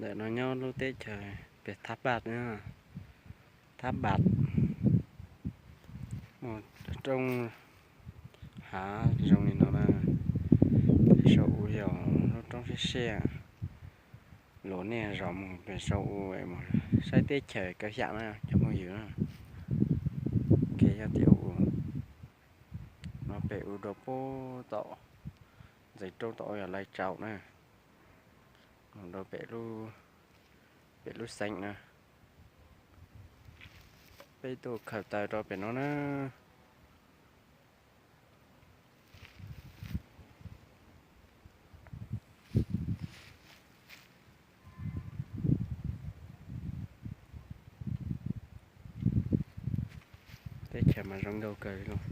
Ntawm no nyob lub teb chaws pem Thab Paj, Thab Paj, muaj roob hav zoo li no na. Pem saum u yog lub roob siab siab. Los nej zov mus pem saum u es mus saib teb chaws kav xyam na cov phooj ywg na. Kev yog tias u no pem u rau puag tom ntxeev roob tom yog Lais Tsaus na, rau pem lub xeev na. Peb tuaj khaws taws rau pem no na. Teb chaws mas zoo nkauj kawg li lauj.